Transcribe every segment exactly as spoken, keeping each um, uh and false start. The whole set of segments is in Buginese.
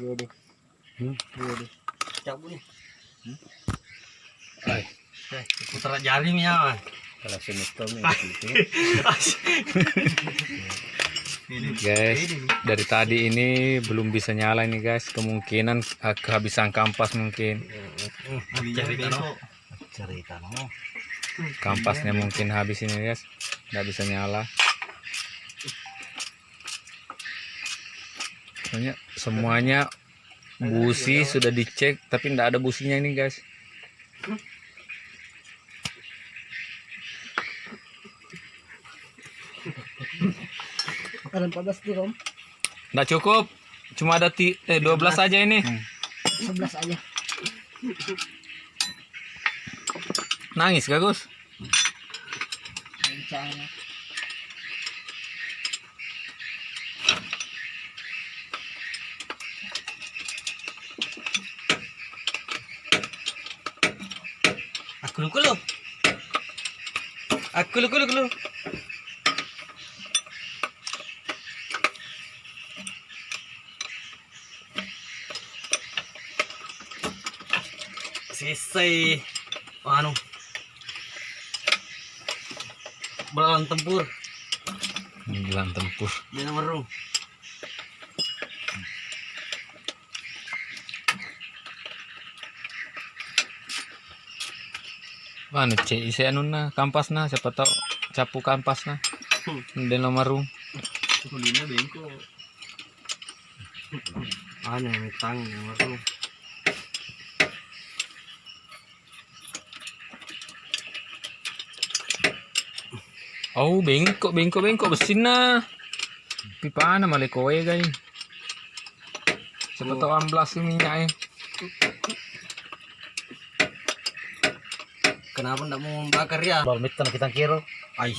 Waduh. Hmm? Waduh. Cabut nih. Hmm? Hai. Eh, putar jari mi ya. Kalau sini tuh nih. Guys, dari tadi ini belum bisa nyala ini guys, kemungkinan, eh, kehabisan kampas mungkin. Cari cerita no. Kampasnya mungkin habis ini guys, nggak bisa nyala. Soalnya semuanya busi sudah dicek, tapi nggak ada businya ini guys. Ada empat belas tuh, Om. Nggak cukup, cuma ada ti- eh, dua belas aja ini. Sebelas aja. Nangis gak, Gus? Aku lu, aku lu. Aku lu, aku lu, aku lu. Sisai anu, belalang tempur. Ini belalang tempur. Dia nomor ru. Mana cek isi anunna, kampasna, siapa tahu capu kampasna. Hmm. Dia nomor ru. Kulina bengko. Anu, metang, nomor ru. Oh, bengkok, bengkok, bengkok bessinna. Pipana male koe, gai. Siapa tahu amblas minyak, eh. Kenapa ndak mau membakar ya? Baru mitan kita kiro. Ais.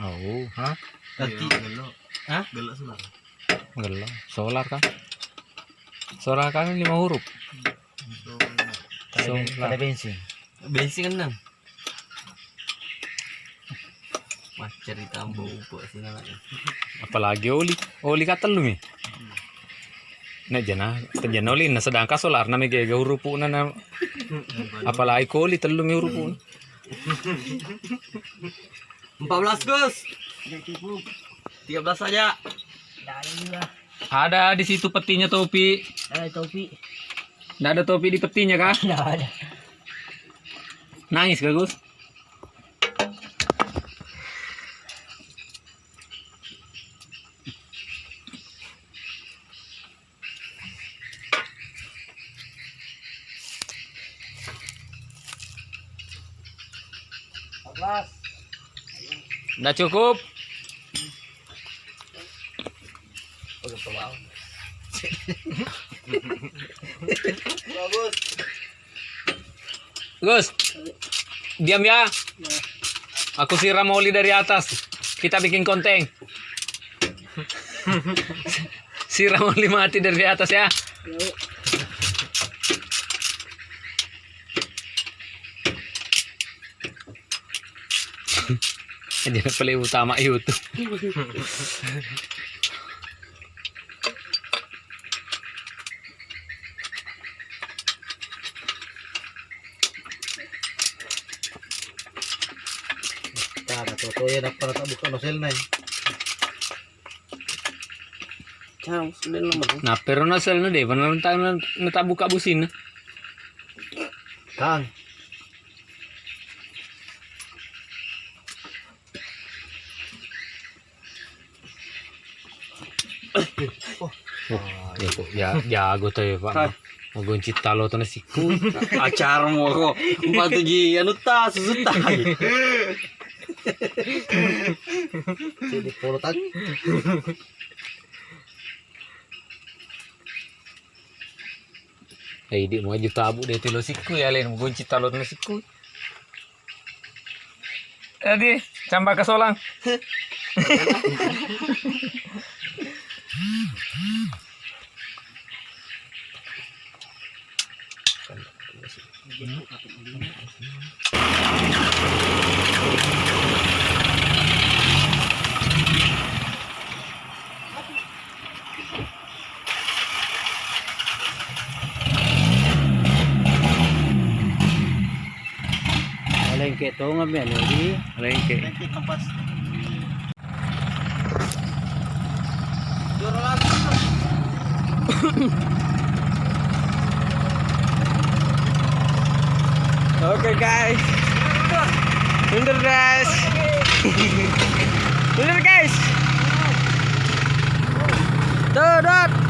Oh. Hah? Nanti. Iya, belok. Hah? Belok sebelah. Gelo, solar kan? Solar kan lima huruf. Solar. Ada ben-, ada bensin. Bensin enam. Wah, cerita mbok upo sini lagi. Apalagi oli. Oli ka tellu mi. Nek jana, jana oli na sedangkan solar na mega hurufna na. Apalagi ko oli tellu mi hurufna. Empat belas, Gus. Tidak cukup. Tiga belas saja. Tidak ada juga. Ada di situ petinya, topi. Ada topi. Nggak ada topi di petinya kah? Nggak ada. Nangis kah, Gus? Nggak cukup. Gus, diam ya. Aku siram oli dari atas. Kita bikin konten. Siram oli mati dari atas ya. Aja paling utama YouTube. Tara toto ya dapat tak buka noselna. Cang, sudah nomor. Nah, pero noselna deh, pernah tak, tak buka busin. Kang. Oh, ya, ya, jago to ya, Pak. Hai. Magunci talo to nasikku. Acar mo ko. Empat tuji anu ta, susu ta. Jadi polo tadi. Eh, idi maju tabu de telo sikku ya, len magunci talo to nasikku. Jadi, camba ke solang. Rengke tongeng mi anu di. Rengke. Rengke Kompas. Juara lagi. Oke, guys. Mundur, guys. Mundur, guys. Tuh, Dot.